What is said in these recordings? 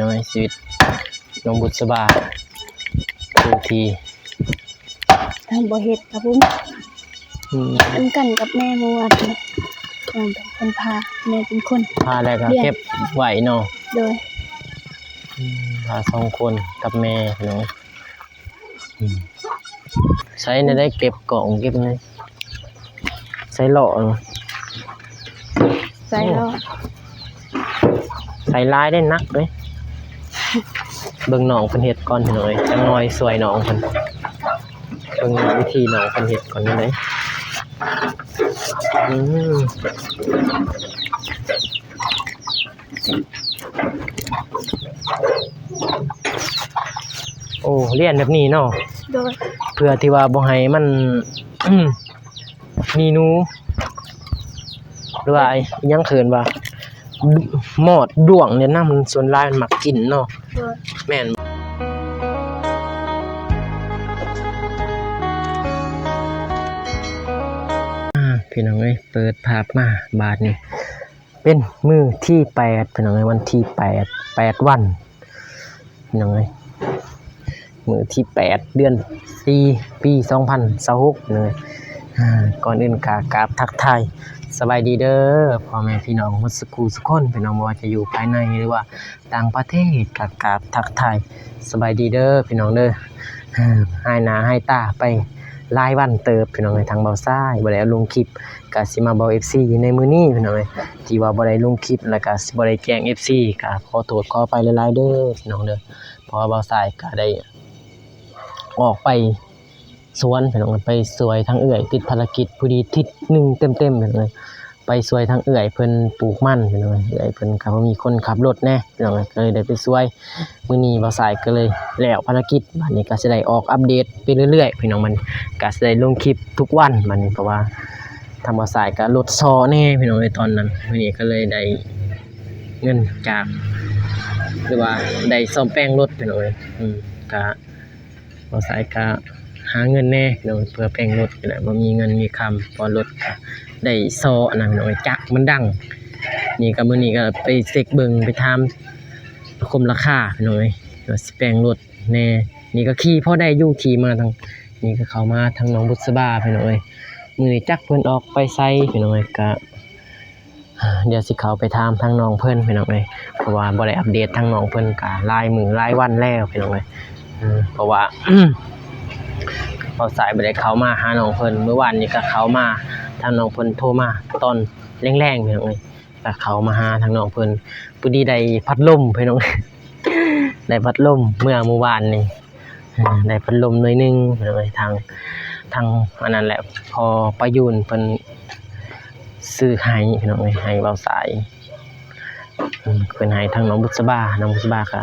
ນ້ອງ ຊີວິດນ້ອງບຸດສະບາ ຜູ້ທີ່ ເຮົາບໍ່ເຮັດກັບບຸ້ມ ອືມ ນຳກັນກັບແມ່ເມື່ອວານນີ້ ນ້ອງເປັນຄົນພາ ແມ່ເປັນຄົນ ພາແລ້ວກໍ ລ້ຽງ ເກັບໄວ້ເນາະ ໂດຍ ອືມ ພາສອງຄົນກັບແມ່ ພີ່ນ້ອງ ອືມ ໃຊ້ແນວໃດເກັບກອງເກັບຫຍັງ ໃຊ້ລໍ້ເນາະ ໃຊ້ລໍ້ ໃຊ້ຫຼາຍໄດ້ ໜັກເດ້ ເບິ່ງນ້ອງເພິ່ນເຮັດກ່ອນພີ່ນ້ອງເອີຍ ຈັກໜ້ອຍຊ່ວຍນ້ອງເພິ່ນ ເບິ່ງວິທີນ້ອງເພິ່ນເຮັດກ່ອນເດ້ ອືມ. ໂອ້ ລ້ຽງແບບນີ້ເນາະ ໂດຍ ເພື່ອທີ່ວ່າບໍ່ໃຫ້ມັນ ມີໜູ ຫຼືວ່າອີ່ຫຍັງເອີ້ນວ່າ ມອດດ້ວງນີ້ນະ ມັນສ່ວນຫຼາຍມັນມັກກິນເນາະ ໂດຍ ແມ່ນ ອ່າ ພີ່ນ້ອງເອີຍ ເປີດພາບມາບາດນີ້ ເປັນມື້ທີແປດ ພີ່ນ້ອງເອີຍ ວັນທີແປດ ແປດວັນ ພີ່ນ້ອງເອີຍ ມື້ທີແປດ ເດືອນສີ່ ປີສອງພັນຊາວຫົກ ພີ່ນ້ອງເອີຍ ອ່າ ກ່ອນອື່ນກໍກາບທັກທາຍສະບາຍດີເດີ ພໍ່ແມ່ພີ່ນ້ອງໝົດສູ່ຜູ້ສູ່ຄົນ ພີ່ນ້ອງ ບໍ່ວ່າຈະຢູ່ພາຍໃນ ຫຼືວ່າຕ່າງປະເທດ ກໍກາບທັກທາຍສະບາຍດີເດີ ພີ່ນ້ອງເດີ ຫາຍໜ້າຫາຍຕາໄປຫຼາຍວັນເຕີບ ພີ່ນ້ອງເອີຍ ທາງບ່າວຊາຍບໍ່ໄດ້ເອົາລົງຄລິບ ກະຊິມາບອກເອັຟຊີໃນມື້ນີ້ພີ່ນ້ອງເອີຍ ທີ່ວ່າບໍ່ໄດ້ລົງຄລິບ ແລ້ວກະຊິບໍ່ໄດ້ແຈ້ງເອັຟຊີ ກະຂໍໂທດຂໍອະໄພຫຼາຍໆເດີພີ່ນ້ອງເດີ ເພາະວ່າບ່າວຊາຍກະໄດ້ອອກໄປສວນພີ່ນ້ອງ ໄປຊ່ວຍທາງເອື້ອຍ ຕິດພາລະກິດ ພໍດີທິດໜຶ່ງເຕັມໆພີ່ນ້ອງເອີຍ ໄປຊ່ວຍທາງເອື້ອຍເພິ່ນປູກມັນພີ່ນ້ອງເອີຍ ເອື້ອຍເພິ່ນກະບໍ່ມີຄົນຂັບລົດແດ່ ພີ່ນ້ອງເອີຍ ກໍເລີຍໄດ້ໄປຊ່ວຍ ມື້ນີ້ບ່າວຊາຍກໍເລີຍແລ້ວພາລະກິດ ບາດນີ້ກໍຊິໄດ້ອອກອັບເດດໄປເລື້ອຍໆ ພີ່ນ້ອງ ມັນກໍຊິໄດ້ລົງຄລິບທຸກວັນ ບາດນີ້ ເພາະວ່າທາງບ່າວຊາຍກໍລົດສໍ້ແດ່ ພີ່ນ້ອງເອີຍ ຕອນນັ້ນ ມື້ນີ້ກໍເລີຍໄດ້ເງິນຈາກ ຫຼືວ່າໄດ້ສ້ອມແປງລົດ ພີ່ນ້ອງເອີຍ ອືມ ກະ ບ່າວຊາຍກະຫາເງິນແດ່ພີ່ນ້ອງ ເພື່ອແປງລົດນີ້ແຫຼະ ບໍ່ມີເງິນມີຄຳ ເພາະລົດກະໄດ້ສໍ້ອັນນັ້ນພີ່ນ້ອງ ຈັກມັນດັງ ນີ້ກະມື້ນີ້ກະໄປເຊັກເບິ່ງ ໄປຖາມຄົມລາຄາພີ່ນ້ອງເອີຍ ວ່າຊິແປງລົດແດ່ ນີ້ກະຂີ່ພໍໄດ້ຢູ່ ຂີ່ມາທາງນີ້ກະເຂົ້າມາທາງໜອງບຸດສະບາພີ່ນ້ອງເອີຍ ມື້ນີ້ຈັກເພິ່ນອອກໄປໃສພີ່ນ້ອງເອີຍ ກະ ດຽວຊິເຂົ້າໄປຖາມທາງນ້ອງເພິ່ນພີ່ນ້ອງເອີຍ ເພາະວ່າບໍ່ໄດ້ອັບເດດທາງນ້ອງເພິ່ນກະຫຼາຍມື້ຫຼາຍວັນແລ້ວພີ່ນ້ອງເອີຍ ເພາະວ່າບ່າວຊາຍບໍ່ໄດ້ເຂົ້າມາຫານ້ອງເພິ່ນ ມື້ວານນີ້ກະເຂົ້າມາ ທາງນ້ອງເພິ່ນໂທມາຕອນແລງໆ ພີ່ນ້ອງເອີຍ ກະເຂົ້າມາຫາທາງນ້ອງເພິ່ນ ພໍດີໄດ້ພັດລົມພີ່ນ້ອງ ໄດ້ພັດລົມເມື່ອມື້ວານນີ້ ໄດ້ພັດລົມໜ່ວຍໜຶ່ງພີ່ນ້ອງເອີຍ ທາງ ທາງອັນນັ້ນແຫຼະ ພໍ່ປະຍູນເພິ່ນຊື້ໃຫ້ພີ່ນ້ອງເອີຍ ໃຫ້ບ່າວຊາຍ ເພິ່ນໃຫ້ທາງນ້ອງບຸດສະບາ ນ້ອງບຸດສະບາກະ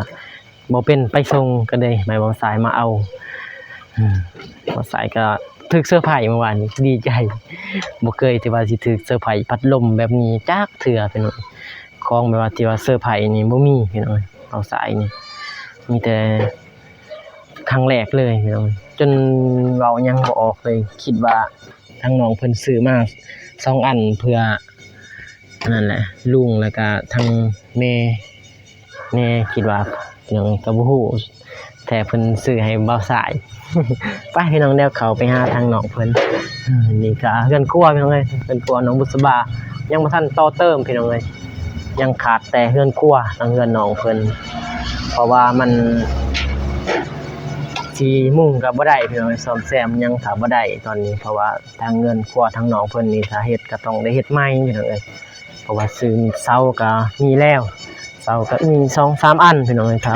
ບໍ່ເປັນໄປສົ່ງ ກະເລີຍໃຫ້ບ່າວຊາຍມາເອົາ ບ່າວຊາຍກະຖືກເຊີໄພເມື່ອວານນີ້ ດີໃຈ ບໍ່ເຄີຍທີ່ວ່າຊິຖືກເຊີໄພພັດລົມແບບນີ້ຈັກເທື່ອພີ່ນ້ອງ ຂອງແບບວ່າທີ່ວ່າເຊີໄພນີ້ບໍ່ມີພີ່ນ້ອງ ບ່າວຊາຍນີ້ມີແຕ່ ຄັ້ງແລກເລີຍພີ່ນ້ອງ ຈົນເວົ້າຫຍັງບໍ່ອອກເລີຍ ຄິດວ່າທາງນ້ອງເພິ່ນຊື້ມາສອງອັນເພື່ອອັນນັ້ນແຫຼະ ລຸງ ແລ້ວກະທາງແມ່ແດ່ ຄິດວ່າພີ່ນ້ອງ ກະບໍ່ຮູ້ແທ້ເພິ່ນຊື້ໃຫ້ບ່າວຊາຍ ໄປພີ່ນ້ອງ ດຽວເຂົ້າໄປຫາທາງນ້ອງເພິ່ນ ນີ້ກະເຮືອນຄົວພີ່ນ້ອງເອີຍ ເຮືອນຄົວນ້ອງບຸດສະບາ ຍັງບໍ່ທັນຕໍ່ເຕີມພີ່ນ້ອງເອີຍ ຍັງຂາດແຕ່ເຮືອນຄົວທາງເຮືອນນ້ອງເພິ່ນ ເພາະວ່າມັນຊິມຸງກໍບໍ່ໄດ້ພີ່ນ້ອງເອີຍ ສ້ອມແຊມຫຍັງກໍບໍ່ໄດ້ຕອນນີ້ ເພາະວ່າທາງເຮືອນຄົວທາງນ້ອງເພິ່ນນີ້ ຖ້າເຮັດກໍຕ້ອງໄດ້ເຮັດໃໝ່ພີ່ນ້ອງເອີຍ ເພາະວ່າຊື້ເສົາກໍມີແລ້ວ ເສົາກໍມີສອງສາມອັນພີ່ນ້ອງເອີຍ ຖ້າ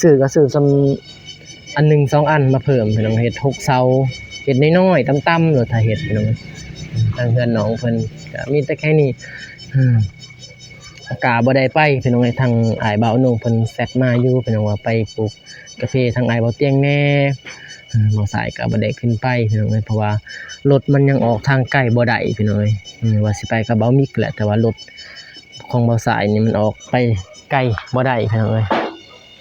ຊື້ກໍຊື້ສ່ຳ ອັນໜຶ່ງສອງອັນມາເພີ່ມພີ່ນ້ອງ ເຮັດຫົກເສົາ ເຮັດນ້ອຍໆ ຕ່ຳໆ ໂລດ ຖ້າເຮັດພີ່ນ້ອງ ທາງເຮືອນນ້ອງເພິ່ນກະມີແຕ່ແຄ່ນີ້ ກະບໍ່ໄດ້ໄປພີ່ນ້ອງເອີຍ ທາງອ້າຍບ່າວນົງເພິ່ນແຊັດມາຢູ່ພີ່ນ້ອງ ວ່າໄປປູກກາເຟທາງອ້າຍບ່າວຕຽງແດ່ ບ່າວຊາຍກະບໍ່ໄດ້ຂຶ້ນໄປພີ່ນ້ອງເອີຍ ເພາະວ່າລົດມັນຍັງອອກທາງໄກບໍ່ໄດ້ພີ່ນ້ອງເອີຍ ວ່າຊິໄປກັບບ່າວມິກແຫຼະ ແຕ່ວ່າລົດຂອງບ່າວຊາຍນີ້ມັນອອກໄປໄກບໍ່ໄດ້ພີ່ນ້ອງເອີຍ.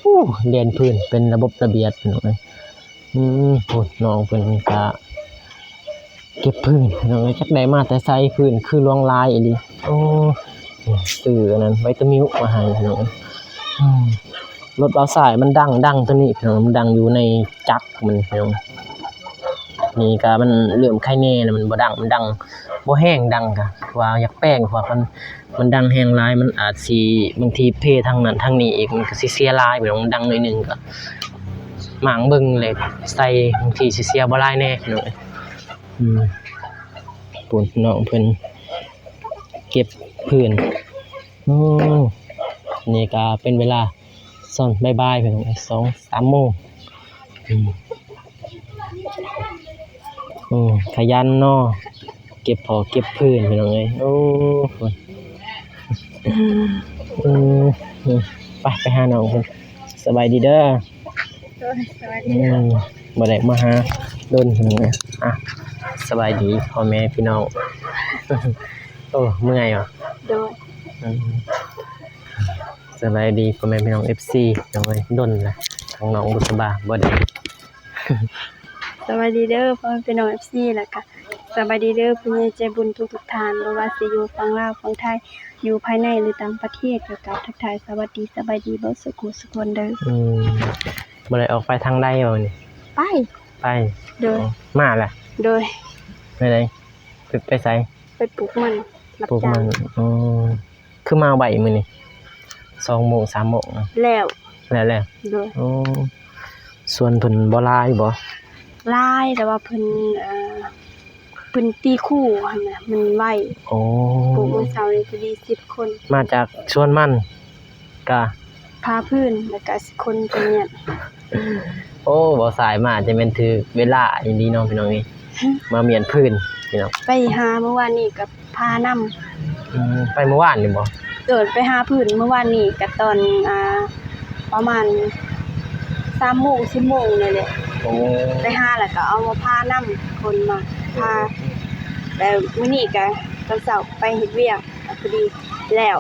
ໂອ້ ລຽນພື້ນເປັນລະບົບລະບຽບພີ່ນ້ອງເອີຍ ອືມ ໂອ້ ນ້ອງເພິ່ນກະເກັບພື້ນພີ່ນ້ອງເອີຍ ຈັກໄດ້ມາແຕ່ໃສ ພື້ນຄືຫຼວງຫຼາຍອີ່ຫຼີ ໂອ້ ຊື້ອັນນັ້ນໄວຕາມິວມາໃຫ້ພີ່ນ້ອງເອີຍ ອືມ ລົດບ່າວຊາຍມັນດັງ ດັງໂຕນີ້ພີ່ນ້ອງ ມັນດັງຢູ່ໃນຈັກມັນພີ່ນ້ອງ. ນີ້ກະມັນເລີ່ມໄຄແນ່ແລ້ວ ມັນບໍ່ດັງ ມັນດັງບໍ່ແຮງ ດັງກະວ່າຢາກແປງ ເພາະວ່າຄັນມັນດັງແຮງຫຼາຍ ມັນອາດຊິ ບາງທີເພທາງນັ້ນທາງນີ້ອີກ ມັນກະຊິເສຍຫຼາຍພີ່ນ້ອງ. ມັນດັງໜ້ອຍໜຶ່ງກະມ້າງເບິ່ງແລ້ວໃສ່ ບາງທີຊິເສຍບໍ່ຫຼາຍແນ່ພີ່ນ້ອງ. ອືມ ພຸ້ນ ນ້ອງເພິ່ນເກັບຟືນ. ໂອ້ ນີ້ກະເປັນເວລາຊ່ວງບ່າຍໆ ພີ່ນ້ອງ ສອງສາມໂມງ. ອືມ ໂອ້ ຂະຫຍັນເນາະ ເກັບຜອກເກັບຟືນ ພີ່ນ້ອງເອີຍ. ໂອ້ ອືມ ໄປ ໄປຫານ້ອງເພິ່ນ. ສະບາຍດີເດີ. ໂດຍ ສະບາຍດີ. ອືມ ບໍ່ໄດ້ມາຫາດົນ ພີ່ນ້ອງເອີຍ. ອ່ະ ສະບາຍດີພໍ່ແມ່ພີ່ນ້ອງ. ໂອ້ ເມື່ອຍຫວາ? ໂດຍ. ອືມ ສະບາຍດີພໍ່ແມ່ພີ່ນ້ອງ ເອັຟຊີ ໂອ້ຍ ດົນລະ ທາງນ້ອງບຸດສະບາບໍ່ໄດ້. ສະບາຍດີເດີພໍ່ແມ່ພີ່ນ້ອງ ເອັຟຊີ ແລ້ວກະສະບາຍດີເດີຜູ້ໃຫຍ່ໃຈບຸນທຸກໆທ່ານ ບໍ່ວ່າຊິຢູ່ຝັ່ງລາວ ຝັ່ງໄທ ຢູ່ພາຍໃນ ຫຼື ຕ່າງປະເທດ ກໍກາບທັກທາຍສະຫວັດດີ ສະບາຍດີເບິດສູ່ຄູ່ສູ່ຄົນເດີ. ອືມ ບໍ່ໄດ້ອອກໄປທາງໃດບໍ່ມື້ນີ້? ໄປ ໄປ. ໂດຍ. ອໍ ມາລະ? ໂດຍ. ໄປໃດ? ໄປ ໄປໃສ? ໄປປູກມັນ ຮັບຈ້າງ. ປູກມັນ. ອໍ ຄືມາໄວມື້ນີ້ ສອງໂມງ ສາມໂມງ ແລ້ວ ແລ້ວ ແລ້ວ. ໂດຍ. ໂອ້ ສວນເພິ່ນບໍ່ຫຼາຍບໍ່? ຫຼາຍ ແຕ່ວ່າເພິ່ນ ເອີ ເພິ່ນຕີຄູ່ຫັ້ນນະ ມັນໄວ. ໂອ້ ປູກມື້ເຊົ້ານີ້ພໍດີສິບຄົນ. ມາຈາກສວນມັນ ກະ ພາພື້ນ ແລ້ວກະຊິຂົນໄປມ້ຽນ. ໂອ້ ບ່າວຊາຍມາຈະແມ່ນຖືກເວລາອີ່ຫຼີເນາະ ພີ່ນ້ອງເອີຍ ມາມ້ຽນພື້ນ ພີ່ນ້ອງ. ໄປຫາມື້ວານນີ້ກໍພານຳ. ອືມ ໄປມື້ວານນີ້ບໍ່? ໂດຍ ໄປຫາພື້ນມື້ວານນີ້ກໍຕອນ ອ່າ ປະມານສາມໂມງ ສີ່ໂມງນີ້ແຫຼະ. ໂອ້ ໄປຫາແລ້ວກໍເອົາມາພານຳ ຂົນມາພາ. ແລ້ວມື້ນີ້ກໍຕອນເຊົ້າໄປເຮັດວຽກ ກໍພໍດີແລ້ວ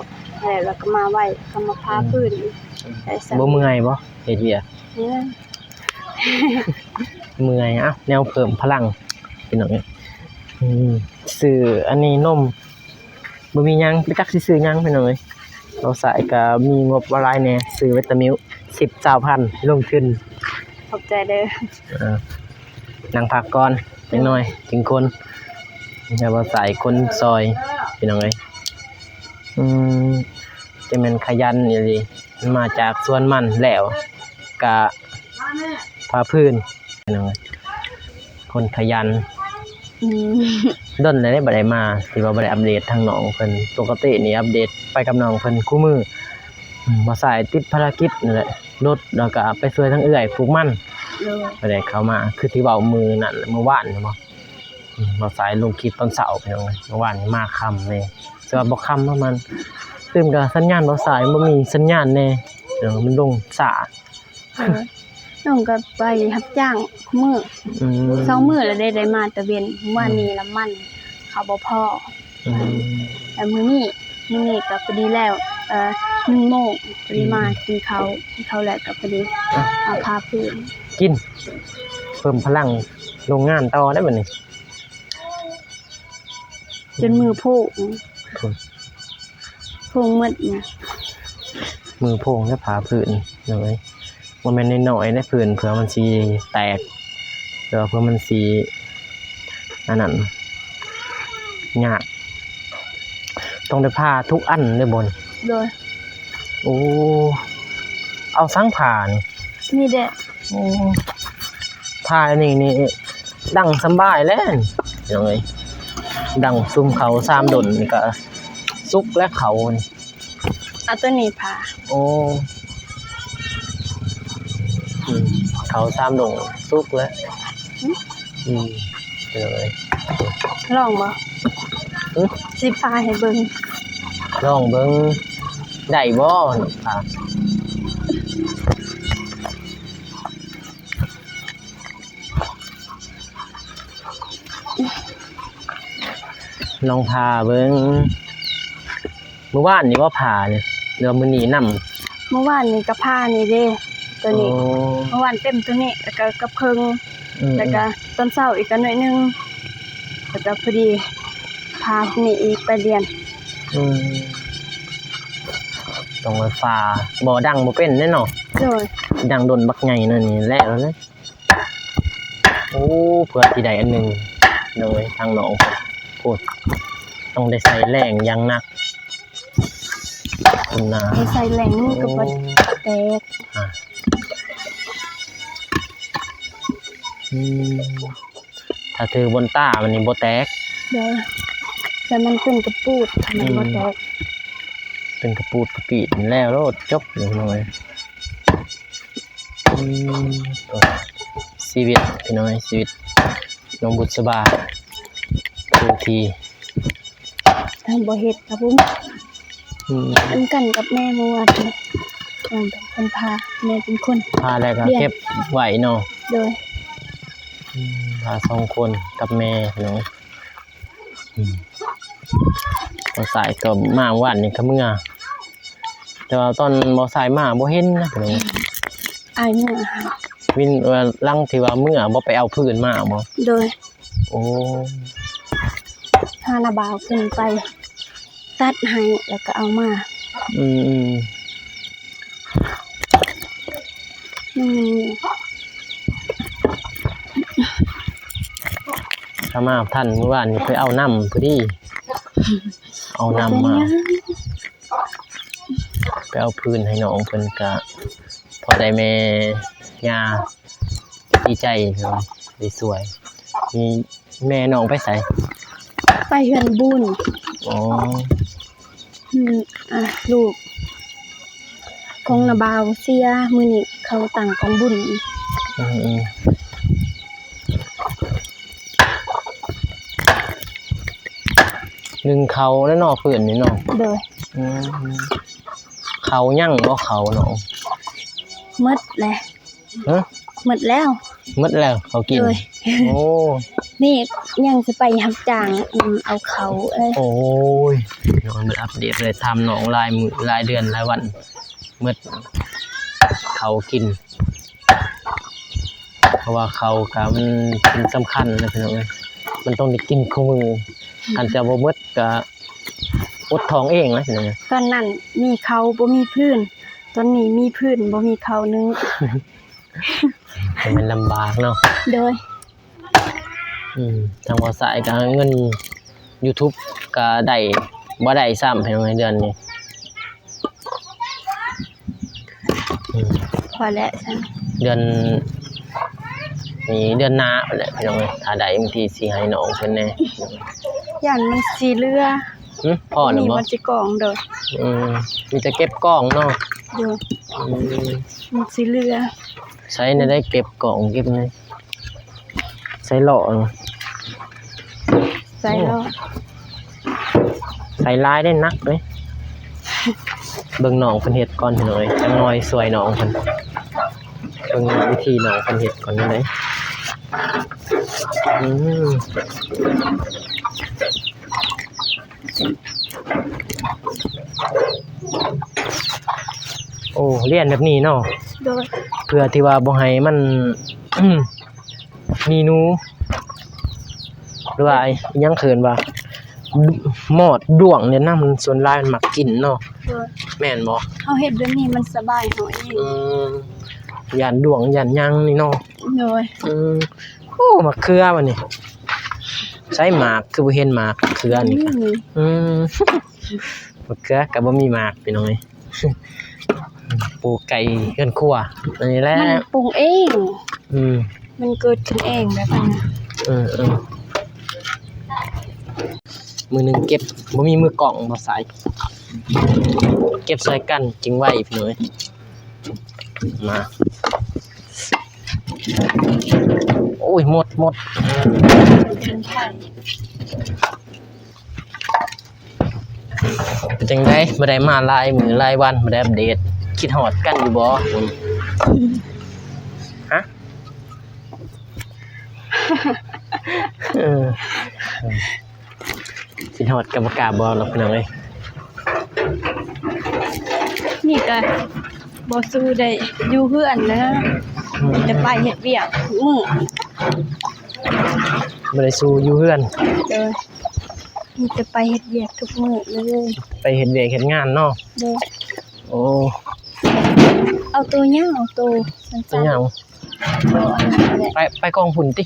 ແລ້ວກໍມາໄວ ກໍມາພາ ອືມ ພື້ນ. ອືມ ບໍ່ເມື່ອຍບໍ່ ເຮັດວຽກ? ເມື່ອຍ ເມື່ອຍ. ເອົ້າ ແນວເພີ່ມພະລັງ ພີ່ນ້ອງເອີຍ. ອືມ ຊື້ອັນນີ້ນົມ ບໍ່ມີຫຍັງ ບໍ່ຈັກຊິຊື້ຫຍັງ ພີ່ນ້ອງເອີຍ. ເອົາສາຍກໍມີງົບບໍ່ຫຼາຍແດ່ ຊື້ວິຕາມິວ ສິບ ຊາວພັນ ລົງທຶນ. ຂອບໃຈເດີ. ອ່າ ນັ່ງພັກກ່ອນຈັກໜ້ອຍຈຶ່ງຂົນ ແລ້ວບໍ່ສາຍຂົນຊ່ອຍ ພີ່ນ້ອງເອີຍ. ອືມ ຈະແມ່ນຂະຫຍັນອີ່ຫຼີ ມາຈາກສວນມັນແລ້ວກະພາພື້ນ ພີ່ນ້ອງເອີຍ ຄົນຂະຫຍັນ. ອືມ ດົນແລ້ວເດ້ບໍ່ໄດ້ມາ ທີ່ວ່າບໍ່ໄດ້ອັບເດດທາງນ້ອງເພິ່ນ. ປົກກະຕິນີ້ອັບເດດໄປກັບນ້ອງເພິ່ນຄູ່ມື້. ອືມ ບ່າວຊາຍຕິດພາລະກິດນັ້ນແຫຼະ ລົດ ແລ້ວກະໄປຊ່ວຍທາງເອື້ອຍປູກມັນ. ໂດຍ. ບໍ່ໄດ້ເຂົ້າມາ ຄືທີ່ເວົ້າມື້ນັ້ນ ມື້ວານນີ້ບໍ່? ອືມ ບ່າວສາຍລົງຄລິບຕອນເຊົ້າ ພີ່ນ້ອງເອີຍ ເມື່ອວານນີ້ມາຄ່ຳແດ່ ແຕ່ວ່າບໍ່ຄ່ຳປະມານຕື່ມ ກໍສັນຍານບ່າວສາຍບໍ່ມີສັນຍານແດ່ ເອີ ມັນລົງຊ້າ. ເອີ ນ້ອງກໍໄປຮັບຈ້າງຄູ່ມື້. ອືມ ສອງມື້ແລ້ວເດ້ ໄດ້ມາແຕ່ເວັນ ເມື່ອວານນີ້ ອືມ ນ້ຳມັນເຂົາບໍ່ພໍ. ອືມ ແລ້ວມື້ນີ້ ມື້ນີ້ກໍພໍດີແລ້ວ ເອີ ໜຶ່ງໂມງ ພໍດີມາ ອືມ ກິນເຂົ້າ ກິນເຂົ້າແລ້ວກໍພໍດີ ອ່ະ ເອົາພາພື້ນ ກິນ ເພີ່ມພະລັງໂຮງງານຕໍ່ໄດ້ບັດນີ້. ຈົນມືໂພງ ໂພງໝົດນະ ມືໂພງແລ້ວພາພື້ນເລີຍ. ບໍ່ແມ່ນນ້ອຍໆເດ້ ພື້ນ ເພື່ອມັນຊິແຕກ ຫຼືວ່າເພື່ອມັນຊິອັນນັ້ນ ຍາກ ຕ້ອງໄດ້ພາທຸກອັນເດ້ບໍ່ນີ້? ໂດຍ. ໂອ້ ເອົາສັງພານີ້ ນີ້ເດ້. ໂອ້ ພາອັນນີ້ນີ້ດັງສຳບາຍແລ້ວ ພີ່ນ້ອງເອີຍ ດັງຊຸມເຂົ້າສາມດົນນີ້ກໍສຸກແລ້ວເຂົ້ານີ້. ເອົາໂຕນີ້ພາ. ໂອ້ ອືມ ເຂົ້າສາມດົນສຸກແລ້ວ. ຫື? ອືມ ເອີຍ ລອງບໍ່? ຫື? ຊິພາໃຫ້ເບິ່ງ. ລອງເບິ່ງ ໄດ້ບໍ່ນ້ອງພາ? ລອງພາເບິ່ງ. ມື້ວານນີ້ບໍ່ພານີ້ ຫຼືວ່າມື້ນີ້ນຳ? ມື້ວານນີ້ກໍພານີ້ເດ້ ໂຕນີ້. ອໍ ມື້ວານເຕັມໂຕນີ້ ແລ້ວກໍກັບເຄິ່ງ. ອືມ ແລ້ວກໍຕອນເຊົ້າອີກກໍໜ້ອຍໜຶ່ງ ແລ້ວກໍພໍດີພານີ້ອີກໄປລຽນ. ອືມ ຕ້ອງໄປພາ ບໍ່ດັງບໍ່ເປັນເດ້ເນາະ. ໂດຍ ນັ່ງດົນບັກໃຫຍ່ນັ້ນນີ້ແລ້ວເລີຍ. ໂອ້ ເພື່ອຊິໄດ້ອັນໜຶ່ງ ໂດຍ ທາງນ້ອງເພິ່ນ ໂອ້ ຕ້ອງໄດ້ໃຊ້ແຮງຢ່າງໜັກພຸ້ນນະ ໄດ້ໃຊ້ແຮງນີ້ກໍບໍ່ ໂອ້ ແຕກ ອ່າ ອືມ ຖ້າຖືບົນຕາມັນນີ້ບໍ່ແຕກ ໂດຍ ແຕ່ມັນເປັນກະປູດ ມັນບໍ່ແຕກ ອືມ ເປັນກະປູດກະປີດແລ້ວໂລດ ຈົບເລີຍ ອືມ ຊີວິດພີ່ນ້ອງເອີຍ ຊີວິດນ້ອງບຸດສະບາ ຜູ້ທີ່ ຖ້າບໍ່ເຮັດກໍບໍ່ມີ ອືມ ນຳກັນກັບແມ່ເມື່ອວານນີ້ ນ້ອງເປັນຄົນພາ ແມ່ເປັນຄົນພາ ແລ້ວກໍເກັບໄວ້ເນາະ ໂດຍ ອືມ ພາສອງຄົນກັບແມ່ພີ່ນ້ອງ ອືມ ບ່າວສາຍກໍມາວານນີ້ກໍເມືອ ແຕ່ວ່າຕອນບ່າວສາຍມາບໍ່ເຫັນນະພີ່ນ້ອງ ອ້າຍເມືອ ວິນວ່າຫຼັງທີ່ວ່າເມືອບໍ່ໄປເອົາຟືນມາບໍ່ ໂດຍ ໂອ້ ພານ້າບ່າວຂຶ້ນໄປຕັດໃຫ້ ແລ້ວກໍເອົາມາ ອືມ ອືມ ອືມ ຖ້າມາທັນມື້ວານນີ້ໄປເອົານຳພໍດີ ເອົານຳມາ ບໍ່ເປັນຫຍັງ ໄປເອົາຟືນໃຫ້ນ້ອງເພິ່ນ ກະພໍໄດ້ແມ່ຍ່າດີໃຈ ໄດ້ຊ່ວຍ ມີແມ່ນ້ອງໄປໃສ? ໄປເຮືອນບຸນ ອໍ ອືມ ອ່າ ລູກຂອງນ້າບ່າວເສຍ ມື້ນີ້ເຂົາຕັ້ງກອງບຸນ ອືມ ອືມ. ໜຶ່ງເຂົ້າແລ້ວເນາະ ຟືນນີ້ເນາະ ໂດຍ ອືມ ເຂົ້າຍັງບໍ່ ເຂົ້າເນາະ ໝົດແລ້ວ ຮະ ໝົດແລ້ວ ໝົດແລ້ວເຂົ້າກິນ ໂດຍ ໂອ້ ນີ້ຍັງຊິໄປຮັບຈ້າງ ອືມ ເອົາເຂົ້າເອີຍ ໂອ້ຍ ນ້ອງເບິ່ງອັບເດດເລີຍ ຖາມນ້ອງຫຼາຍມື້ຫຼາຍເດືອນຫຼາຍວັນ ໝົດເຂົ້າກິນ ເພາະວ່າເຂົ້າກະມັນເປັນສຳຄັນນະພີ່ນ້ອງເອີຍ ມັນຕ້ອງໄດ້ກິນຄູ່ມື້ ຄັນຈະບໍ່ໝົດກະອົດທ້ອງເອງນະພີ່ນ້ອງເອີຍ ຕອນນັ້ນມີເຂົ້າບໍ່ມີຟືນ ຕອນນີ້ມີຟືນບໍ່ມີເຂົ້າໜຶ້ງ ມັນລຳບາກເນາະ ໂດຍ ອືມ ທາງບ່າວສາຍກະເງິນຢູທູບກະໄດ້ ບໍ່ໄດ້ຊ້ຳພີ່ນ້ອງເອີຍ ເດືອນນີ້ ອືມ ພໍແລ້ວຊັ້ນ ເດືອນນີ້ ເດືອນໜ້າພຸ້ນແຫຼະພີ່ນ້ອງເອີຍ ຖ້າໄດ້ບາງທີຊິໃຫ້ນ້ອງເພິ່ນແດ່ ຢ້ານມັນຊິເຫຼືອ ຫຶ ພໍແລ້ວບໍ່ ມີບໍ່ຊິກອງ ໂດຍ ອືມ ມີແຕ່ເກັບກອງເນາະ ໂດຍ ອືມ ມັນຊິເຫຼືອ ໃຊ້ແນວໃດເກັບກອງ ເກັບແນວໃຊ້ລໍ້ ໃຊ້ລໍ້ ໃຊ້ຫຼາຍໄດ້ ໜັກເດ້ ເບິ່ງນ້ອງເພິ່ນເຮັດກ່ອນພີ່ນ້ອງເອີຍ ຈັກໜ້ອຍຊ່ວຍນ້ອງເພິ່ນ ເບິ່ງວິທີນ້ອງເພິ່ນເຮັດກ່ອນເດ້ ອືມ. ໂອ້ ລຽນແບບນີ້ເນາະ ໂດຍ ເພື່ອທີ່ວ່າບໍ່ໃຫ້ມັນ ມີໜູ ຫຼືວ່າອີ່ຫຍັງເອີ້ນວ່າ ມອດດ້ວງນີ້ນະ ມັນສ່ວນຫຼາຍມັນມັກກິນເນາະ ໂດຍ ແມ່ນບໍ່ ເຮົາເຮັດແບບນີ້ມັນສະບາຍເຮົາເອງ ອືມ ຢ້ານດ້ວງຢ້ານຫຍັງນີ້ເນາະ ໂດຍ ອືມ. ໂອ້ ໝາກເຂືອບັດນີ້ ໃສໝາກ ຄືບໍ່ເຫັນໝາກເຂືອນີ້ ອືມ ອືມ ໝາກເຂືອກໍບໍ່ມີໝາກ ພີ່ນ້ອງເອີຍ ປູກໃກ້ເຮືອນຄົວ ອັນນີ້ແຫຼະ ມັນປຸງເອງ ອືມ ມັນເກີດຂຶ້ນເອງແບບນັ້ນ ເອີໆ ມື້ໜຶ່ງເກັບ ບໍ່ມີມືກ້ອງບໍ່ສາຍ ເກັບຊ່ອຍກັນຈຶ່ງໄວ ພີ່ນ້ອງເອີຍ. ມາ ໂອ້ຍ ໝົດ ໝົດ ເປັນຈັ່ງໃດ ບໍ່ໄດ້ມາຫຼາຍມື້ຫຼາຍວັນ ບໍ່ໄດ້ອັບເດດ ຄິດຮອດກັນຢູ່ບໍ່? ຮະ? ເອີ. ຄິດຮອດກໍບໍ່ກ້າບອກດອກ ພີ່ນ້ອງເອີຍ. ນີ້ກໍບໍ່ສູ້ໄດ້ຢູ່ເຮືອນແລ້ວນະ ອືມ ມີແຕ່ໄປເຮັດວຽກທຸກມື້ ບໍ່ໄດ້ສູ້ຢູ່ເຮືອນ ໂດຍ ມີແຕ່ໄປເຮັດວຽກທຸກມື້ເລີຍ ໄປເຮັດວຽກເຮັດງານເນາະ ໂດຍ. ໂອ້ ເອົາໂຕຍາວ ເອົາໂຕສັ້ນໆ ໂຕຍາວ ໂຕອັນນັ້ນແຫຼະ ໄປ ໄປກອງພຸ້ນຕິ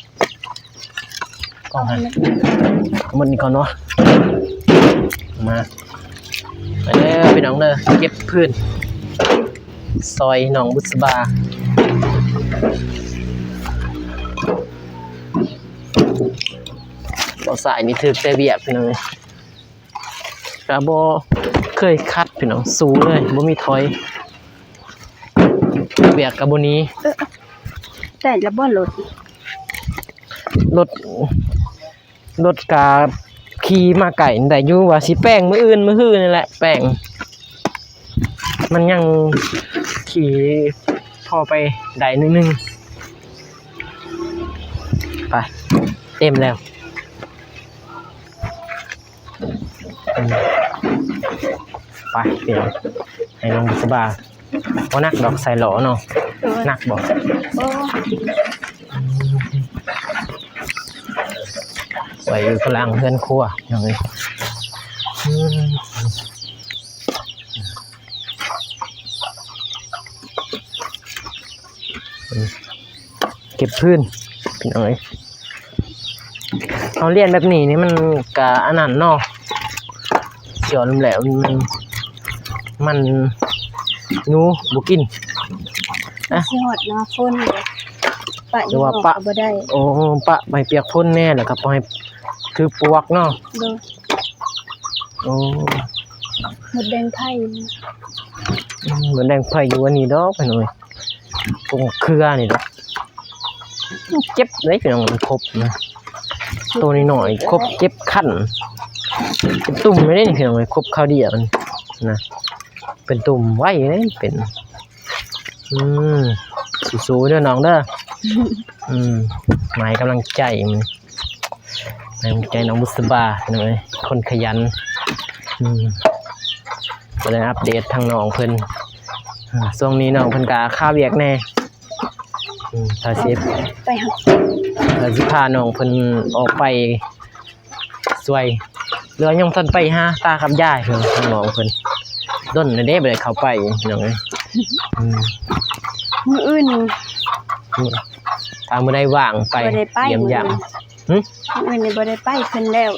ກອງຫັ້ນ ເອົາໝົດນີ້ກ່ອນເນາະ ມາ ມາເດີພີ່ນ້ອງເດີ ເກັບຟືນ ຊອຍນ້ອງບຸດສະບາ ບໍ່ສາຍນີ້ຖືກແຕ່ວຽກພີ່ນ້ອງເອີຍ ກະບໍ່ເຄີຍຂັດພີ່ນ້ອງ ສູ້ເລີຍ ບໍ່ມີຖອຍ ວຽກກະບໍ່ໜີ ເອີ ໄດ້ລະບໍ່ລົດ ລົດ ລົດກະຂີ່ມາໄກໄດ້ຢູ່ ວ່າຊິແປງມື້ອື່ນມື້ຮືນີ້ແຫຼະ ແປງ ມັນຍັງຂີ່ພໍໄປໄດ້ໜ້ອຍໜຶ່ງ ໄປ ເຕັມແລ້ວ ອືມ ໄປ ເປັນ ໃຫ້ນ້ອງບຸດສະບາ ບໍ່ໜັກດອກ ໃສ່ລໍ້ເນາະ ໂດຍ ໜັກບໍ່? ບໍ່ ອືມ ໄວ້ຢູ່ຂ້າງຫຼັງເຮືອນຄົວ ພີ່ນ້ອງເອີຍ ອືມ. ເກັບຟືນ ພີ່ນ້ອງເອີຍ ເຮົາລ້ຽງແບບນີ້ນີ້ມັນກະອັນນັ້ນເນາະ ສຽວນຳແລ້ວມັນ ມັນ ໜູບໍ່ກິນ ອະ ຊິຮອດໜ້າຝົນເດ ປະຢູ່ນອກກະບໍ່ໄດ້ ໂອ້ ປະໃຫ້ປຽກຝົນແດ່ ແລ້ວກະບໍ່ໃຫ້ຖືກປວກເນາະ ໂດຍ ໂອ້ ມົດແດງໄຟ ອືມ ມົດແດງໄຟຢູ່ອັນນີ້ດອກ ພີ່ນ້ອງເອີຍ ກົງເຄືອນີ້ດອກ ມັນເຈັບເດ້ພີ່ນ້ອງ ມັນຄົບນະ ໂຕນ້ອຍໆ ຄົບເຈັບຄັນ ເປັນຕຸ່ມເດ້ນີ້ພີ່ນ້ອງເອີຍ ຄົບຄາວດຽວນະ ເປັນຕຸ່ມໄວເດ້ ເປັນ ອືມ ສູ້ໆເດີນ້ອງເດີ ອືມ ໃຫ້ກຳລັງໃຈ ໃຫ້ກຳລັງໃຈນ້ອງບຸດສະບາ ພີ່ນ້ອງເອີຍ ຄົນຂະຫຍັນ ອືມ ກະໄດ້ອັບເດດທາງນ້ອງເພິ່ນ ອາ ຊ່ວງນີ້ນ້ອງເພິ່ນກະຄາວຽກແດ່ ອືມ ຖ້າຊິ ໄປຫາ ຖ້າຊິພານ້ອງເພິ່ນອອກໄປ ຊ່ວຍ ຫຼືວ່າຍັງບໍ່ທັນໄປຫາຕາກັບຍາຍເພິ່ນ ທາງນ້ອງເພິ່ນ ດົນແລ້ວເດ້ບໍ່ໄດ້ເຂົ້າໄປ ພີ່ນ້ອງເອີຍ ອືມ ມື້ອື່ນ ຖ້າມື້ໃດວ່າງໄປ ບໍ່ໄດ້ໄປ ຢ້ຽມຢາມ ຫຶ ມື້ອື່ນນີ້ບໍ່ໄດ້ໄປເພິ່ນແລ້ວ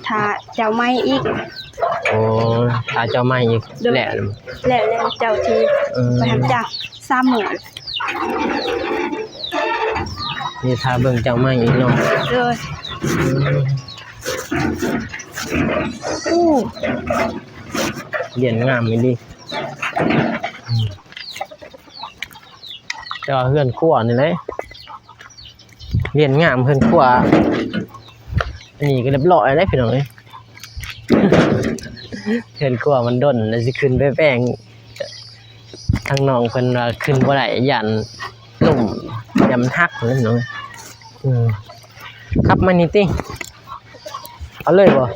ຖ້າເຈົ້າໃໝ່ອີກ ໂອ້ ຖ້າເຈົ້າໃໝ່ອີກ ໂດຍ ແລ້ວ ແລ້ວ ແລ້ວເຈົ້າທີ່ ອືມ ໄປຮັບຈ້າງ ສາມມື້ ນີ້ຖ້າເບິ່ງເຈົ້າໃໝ່ອີກເນາະ ໂດຍ ອືມ ໂອ້ ລ້ຽງງາມອີ່ຫຼີ ອືມ ແຕ່ວ່າເຮືອນຄົວນີ້ແຫຼະ ລ້ຽງງາມເຮືອນຄົວ ອັນນີ້ກະຮຽບຮ້ອຍແລ້ວພີ່ນ້ອງເອີຍ ເຮືອນຄົວມັນດົນ ແລ້ວຊິຂຶ້ນໄປແປງ ທາງນ້ອງເພິ່ນວ່າຂຶ້ນບໍ່ໄດ້ ຢ້ານລົ້ມ ຢ້ານມັນຫັກ ພີ່ນ້ອງເອີຍ ອືມ ຂັບມານີ້ຕິ ເອົາເລີຍບໍ່?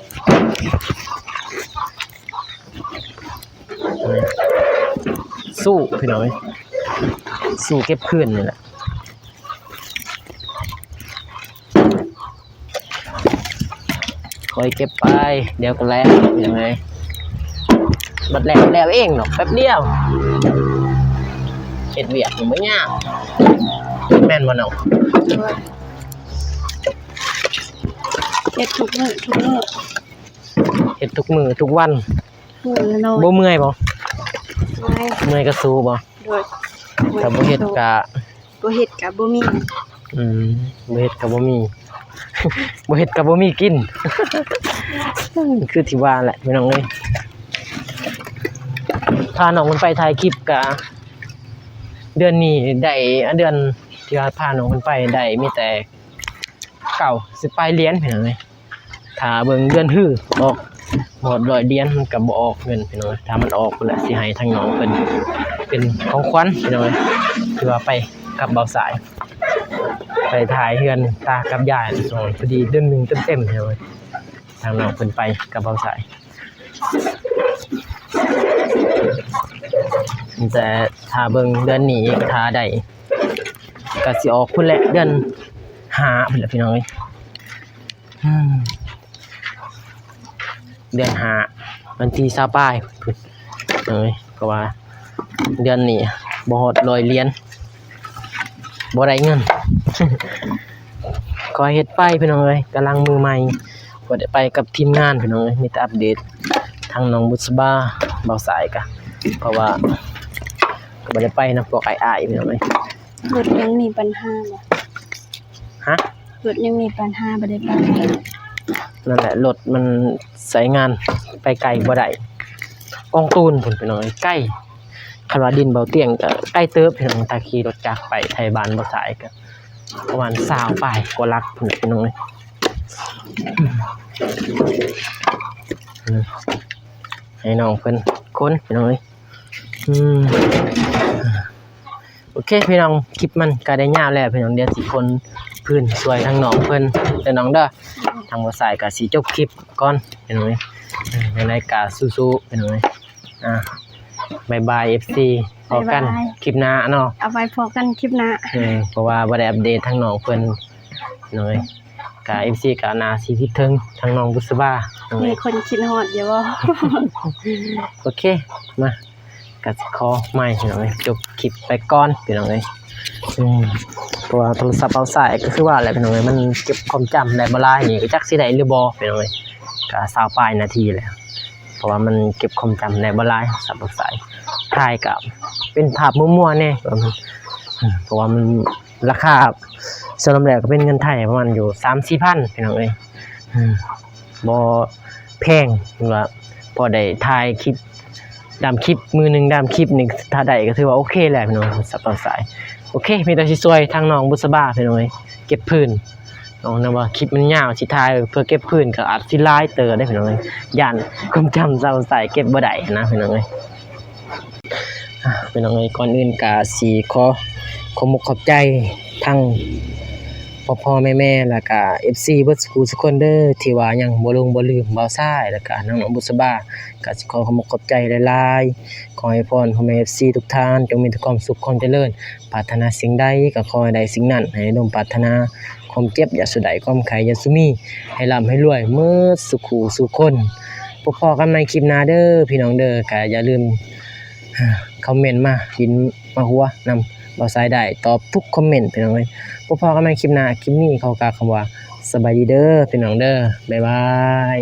ສູ້ພີ່ນ້ອງເອີຍ ສູ້ເກັບຄືນນີ້ແຫຼະ ຄ່ອຍເກັບໄປ ດຽວກະແລ້ວ ພີ່ນ້ອງເອີຍ ບັດແລ້ວ ແລ້ວເອງດອກ ແປັບດຽວ ເຮັດວຽກມັນບໍ່ຍາກ ແມ່ນບໍ່ນ້ອງ? ເຮັດທຸກມື້ ທຸກມື້ ເຮັດທຸກມື້ທຸກວັນ ມື້ລະໜ້ອຍ ບໍ່ເມື່ອຍບໍ່? ເມື່ອຍ ເມື່ອຍກະສູ້ບໍ່? ໂດຍ ຖ້າບໍ່ເຮັດກະ ບໍ່ເຮັດກະບໍ່ມີ ອືມ ບໍ່ເຮັດກະບໍ່ມີ ບໍ່ເຮັດກະບໍ່ມີກິນ ຄືທີ່ວ່າແຫຼະ ພີ່ນ້ອງເອີຍ ພານ້ອງເພິ່ນໄປຖ່າຍຄລິບກະ ເດືອນນີ້ໄດ້ ເດືອນທີ່ວ່າພານ້ອງເພິ່ນໄປໄດ້ມີແຕ່ ເກົ້າສິບປາຍຫຼຽນ ພີ່ນ້ອງເອີຍ ຖ້າເບິ່ງເດືອນຮືອອກ ຮອດຮ້ອຍຫຼຽນມັນກະບໍ່ອອກເງິນ ພີ່ນ້ອງເອີຍ ຖ້າມັນອອກພຸ້ນແຫຼະ ຊິໃຫ້ທາງນ້ອງເພິ່ນເປັນຂອງຂວັນ ພີ່ນ້ອງເອີຍ ຄືວ່າໄປກັບບ່າວສາຍ ໄປຖ່າຍເຮືອນຕາກັບຍາຍ ພີ່ນ້ອງເອີຍ ພໍດີເດືອນໜຶ່ງເຕັມໆ ພີ່ນ້ອງເອີຍ ທາງນ້ອງເພິ່ນໄປກັບບ່າວສາຍ ແຕ່ຖ້າເບິ່ງເດືອນນີ້ອີກ ຖ້າໄດ້ ກະຊິອອກພຸ້ນແຫຼະ ເດືອນຫ້າພຸ້ນແຫຼະ ພີ່ນ້ອງເອີຍ ອືມ ເດືອນຫ້າ ວັນທີຊາວປາຍພຸ້ນ ເອີຍ ກະວ່າ ເດືອນນີ້ບໍ່ຮອດຮ້ອຍຫຼຽນ ບໍ່ໄດ້ເງິນ. ຂ້ອຍເຮັດໄປພີ່ນ້ອງເອີຍ ກຳລັງມືໃໝ່ ບໍ່ໄດ້ໄປກັບທີມງານພີ່ນ້ອງເອີຍ ມີແຕ່ອັບເດດທາງນ້ອງບຸດສະບາ ເບົາສາຍກະ ເພາະວ່າກະບໍ່ໄດ້ໄປນຳພວກອ້າຍໆ ພີ່ນ້ອງເອີຍ. ລົດຍັງມີບັນຫາບໍ່? ຮະ? ລົດຍັງມີບັນຫາ ບໍ່ໄດ້ໄປ. ນັ້ນແຫຼະ ລົດມັນໃຊ້ງານໄປໄກບໍ່ໄດ້ ກອງຕູນພຸ້ນພີ່ນ້ອງເອີຍ ໄກ. ຄັນວ່າດິນເບົາຕຽງກະໄກເຕີບພີ່ນ້ອງ ຖ້າຂີ່ລົດຈັກໄປໄທບ້ານເບົາສາຍກະປະມານຊາວປາຍກວ່າຫຼັກພຸ້ນພີ່ນ້ອງເອີຍ. ໃຫ້ນ້ອງເພິ່ນຄົນພີ່ນ້ອງເອີຍ. ອືມ ໂອເຄພີ່ນ້ອງ ຄລິບມັນກະໄດ້ຍາວແລ້ວພີ່ນ້ອງ ດຽວຊິຂົນພື້ນຊ່ວຍທາງນ້ອງເພິ່ນເດີນ້ອງເດີ. ທາງເບົາສາຍກະຊິຈົບຄລິບກ່ອນພີ່ນ້ອງເອີຍ. ເອີ ຈັ່ງໃດກະສູ້ໆ ພີ່ນ້ອງເອີຍ. ອ່າ ບາຍບາຍ ເອັຟຊີ ພໍ້ກັນ ບາຍບາຍ ຄລິບໜ້າເນາະ. ເອົາໄວ້ພໍ້ກັນຄລິບໜ້າ. ເອີ ເພາະວ່າບໍ່ໄດ້ອັບເດດທາງນ້ອງເພິ່ນເນາະ. ກະ ເອັຟຊີ ກະໜ້າຊິຄິດເຖິງທາງນ້ອງບຸດສະບາເນາະ. ມີຄົນຄິດຮອດຢູ່ບໍ່? ໂອເຄ ມາ ກະຊິຂໍໃໝ່ພີ່ນ້ອງເອີຍ ຈົບຄລິບໄປກ່ອນພີ່ນ້ອງເອີຍ. ອືມ ເພາະວ່າໂທລະສັບເອົາສາຍ ກະຄືວ່າແຫຼະພີ່ນ້ອງເອີຍ ມັນເກັບຄວາມຈຳໄດ້ບໍ່ຫຼາຍ ນີ້ກະຈັກຊິໄດ້ຫຼືບໍ່ພີ່ນ້ອງເອີຍ. ກະຊາວປາຍນາທີແລ້ວ ເພາະວ່າມັນເກັບຄວາມຈຳໄດ້ບໍ່ຫຼາຍ ໂທລະສັບເອົາສາຍ ຖ່າຍກະເປັນພາບມົວໆແດ່ ເພາະວ່າມັນ ລາຄາສຳລັບແລ້ວກະເປັນເງິນໄທປະມານຢູ່ສາມສີ່ພັນພີ່ນ້ອງເອີຍ. ອືມ ບໍ່ແພງ ເຫັນວ່າພໍໄດ້ຖ່າຍຄລິບ ດຳຄລິບ ມື້ໜຶ່ງດຳຄລິບນີ້ ຖ້າໄດ້ກະຖືວ່າໂອເຄແລ້ວພີ່ນ້ອງ ສຳລັບສາຍ. ໂອເຄ ມີແຕ່ຊິຊ່ວຍທາງນ້ອງບຸດສະບາພີ່ນ້ອງເອີຍ ເກັບພື້ນເນາະ. ແນວວ່າຄລິບມັນຍາວ ຊິຖ່າຍເພື່ອເກັບພື້ນກະອາດຊິຫຼາຍເຕີບເດ້ພີ່ນ້ອງເອີຍ ຢ້ານຄວາມຈຳສາວສາຍເກັບບໍ່ໄດ້ຫັ້ນນະພີ່ນ້ອງເອີຍ. ອ່າ ພີ່ນ້ອງເອີຍ ກ່ອນອື່ນກະຊິຂໍຂອບອົກຂອບໃຈທັງພໍ່ໆແມ່ໆ ແລະກະ ເອັຟຊີ ເບິດສູ່ຜູ້ສູ່ຄົນເດີ ທີ່ວ່າຍັງບໍ່ຫຼົງບໍ່ລືມເບົາສາຍ ແລະກະທາງນ້ອງບຸດສະບາ ກະຊິຂໍຂອບອົກຂອບໃຈຫຼາຍໆ. ຂໍໃຫ້ພອນພໍ່ແມ່ ເອັຟຊີ ທຸກທ່ານ ຈົ່ງມີແຕ່ຄວາມສຸກຄວາມຈະເລີນ ປາດຖະໜາສິ່ງໃດກະຂໍໃຫ້ໄດ້ສິ່ງນັ້ນ ໃຫ້ໄດ້ສົມປາດຖະໜາ ຄວາມເຈັບຢ່າສູ່ໄດ້ ຄວາມໄຂ້ຢ່າສູ່ມີ ໃຫ້ລ່ຳໃຫ້ລວຍເໝິດສູ່ຄູ່ສູ່ຄົນ. ພົບພໍ້ກັນໃໝ່ຄລິບໜ້າເດີພີ່ນ້ອງເດີ. ກະຢ່າລືມ ຄອມເມັນມາດິນມາຫົວນຳເບົາສາຍໄດ້ ຕອບທຸກຄອມເມັນພີ່ນ້ອງເອີຍ. ພົບພໍ້ກັນໃໝ່ຄລິບໜ້າ ຄລິບນີ້ຂໍກ່າວຄຳວ່າສະບາຍດີເດີພີ່ນ້ອງເດີ ບາຍບາຍ.